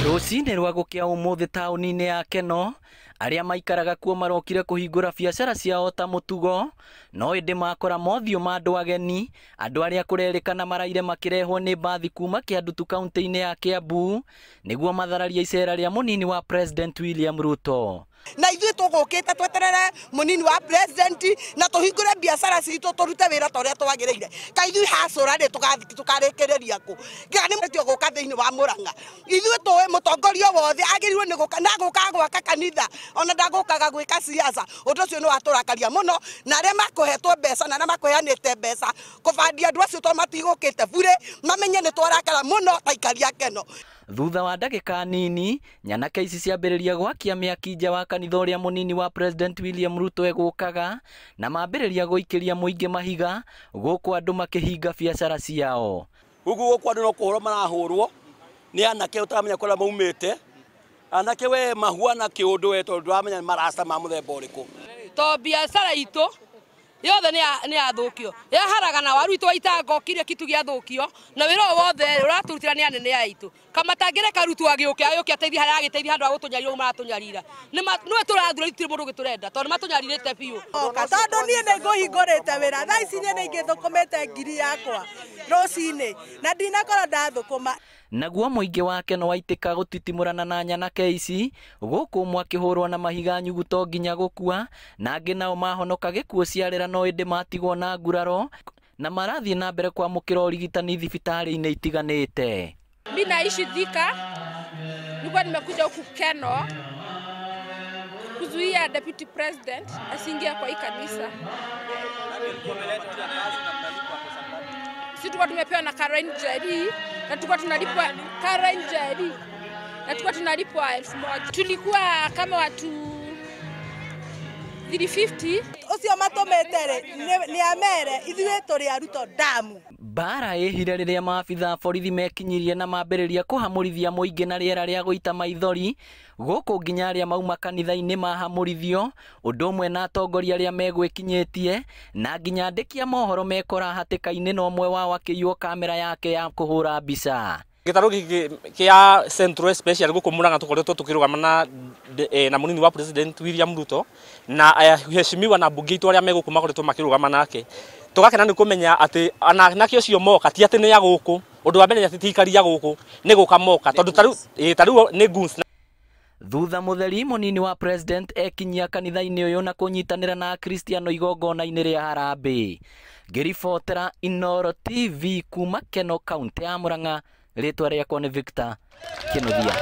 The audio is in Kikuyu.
Rũcinĩ rwa gũkĩa ũmũthĩ taũni-inĩ ya Keno, arĩa maikaraga kuo marokire kũhingũra biacara ciao ta mũtugo, no ĩndĩ makora mothiũ ma andũ ageni, andũ arĩa kũrerĩkana maraire makĩrehwo nĩ mbathi kuma Kĩandutu kaunti-inĩ ya Kiambu, nĩguo mathararie icera rĩa mũnini wa President William Ruto. Na ithuĩ tũgũkĩte tweterere mũnini wa president na tũhingũre biacara citũ tũrute wĩra ta ũrĩa twagĩrĩire. Ka ithuĩ hacũra rĩ tũkarĩkĩrĩria kũ? Nginya nĩ mũtio gũka thĩinĩ wa Murang'a. Ithuĩ tũĩ mũtongoria wothe agĩrĩirwo nĩ gũka na gũka gwaka kanitha ona ndagũkaga gwĩka siasa. Ũndũ ũcio nĩ watũrakaria mũno na arĩa makũhetwo mbeca na arĩa makũheanĩte mbeca kũbandia andũ acio tondũ matigũkĩte bure mamenye nĩ twarakara mũno ta aikari a Keno. Thutha wa ndagĩka nini, nyanake ici ciambĩrĩria gwakia mĩaki nja wa kanitha ũrĩa mũnini wa President William Ruto egũkaga na mambĩrĩria gũikĩria mũingĩ mahiga gũkũ andũ makĩhinga biacara ciao. Gũkũ gũkũ andũ no kũhũrwo marahũrwo nĩ anake ũtaramenya kũrĩa maumĩte. Anake we mahuana kĩũndũ we tondũ ndũramenya nĩ marasta ma mũthemba ũrĩkũ. To biacara itũ yothe nĩ yathũkio yaharagana waru itũ waitanga kiria kitu gĩathũkio na wĩra wothe ũraturutĩra nĩ anene aitũ kamatangĩreka Ruto agĩũke agĩũke ateithie harĩa agĩteithie handũ ha gũtũnyarira ũguo maratũnyarira nĩwe tũrathura itũrĩ mũndũ ũngĩ tũrenda tondũ nĩmatũnyarirĩte biũ. Tondũ niĩ nĩ ngũhingũrĩte wĩra thaa ici niĩ nĩ ingĩthũkũmĩte ngiri yakwa rũcinĩ na ndinakorwo ndathũkũma. Naguo mũingĩ wa Keno waitĩka gũtitimũrana na nyanake ici gũkũ ũmwe akĩhũrwo na mahiga nyuguto nginya gũkua na angĩ nao mahonoka gĩkuũ ciarĩra no ĩndĩ matigwo na nguraro na marathiĩ na mbere kwamũkĩra ũrigitani thibitarĩ-inĩ itiganĩte. Mimi naishi Thika, nilikuwa nimekuja huku Keno kuzuia deputy president asiingie kwa hii kanisa. Sisi tulikuwa tumepewa na Caroline Njeri na tulikuwa tunalipwa Caroline Njeri na tulikuwa tunalipwa 1000. Tulikuwa kama watu 350. Ucio matũmĩte rĩ nĩ amere ithuĩ tũrĩ a Ruto damu. Mbara ĩhire rĩrĩa maabitha a borithi mekinyirie na mambĩrĩria kũhamũrithia mũingĩ na rĩera rĩa gũita maithori gũkũ nginya arĩa mauma kanitha-inĩ mahamũrithio ũndũ ũmwe na atongoria arĩa megwĩkinyĩtie na nginya andĩki a mohoro mekora hatĩka-inĩ na ũmwe wao akĩiywo kamera yake ya kũhũra mbica. Gĩtarũ gĩkĩ kĩa Central Special gũkũ Murang'a tũkoretwo tũkĩrũgama na mũnini wa President William Ruto na aheshimiwa na mbunge itũ arĩa me gũkũ makoretwo makĩrũgama nake. Tũgakena nĩ kũmenya atĩ anake ũcio moka ti atĩ nĩ ya gũkũ, ũndũ wa mbere nĩ atĩ ti aikari a gũkũ, nĩ gũka moka tondũ tarĩu nĩ goons. Thutha mũtheri mũnini wa President ekinyia kanitha-inĩ ũyũ na kũnyitanĩra na Akristiano igongona-inĩ rĩa harambee. Ngĩribotera Inooro TV kuma Keno kaunti ya Murang'a, rĩtwa rĩakwa nĩ Victor Kinuthia.